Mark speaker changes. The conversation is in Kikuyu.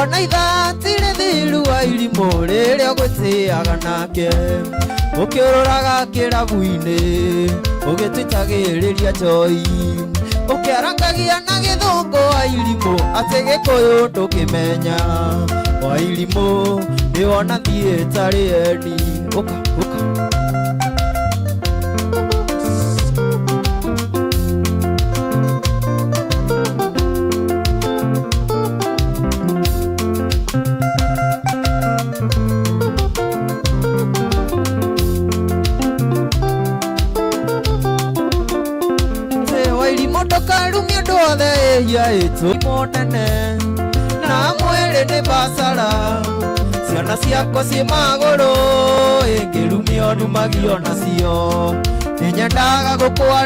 Speaker 1: Ona ithati rĩthiru wa irimũ rĩrĩa ũgwĩtĩaga nake, ũkĩũrũraga kĩrabu-inĩ, ũgĩtwĩtagĩrĩria njoi, ũkĩarangagia na gĩthũngũ wa irimũ atĩ gĩkũyũ ndũkĩmenya. Wa irimũ nĩwona thiĩ tarĩ endi ũka ũka. Wairimũ ndũkarumie andũ othe ĩhia ĩtũ mũnene na mwĩrĩ nĩ basara, ciana ciakwa ciĩ magũrũ ĩngĩrumio ndumagio nacio, nĩnyendaga gũkwa.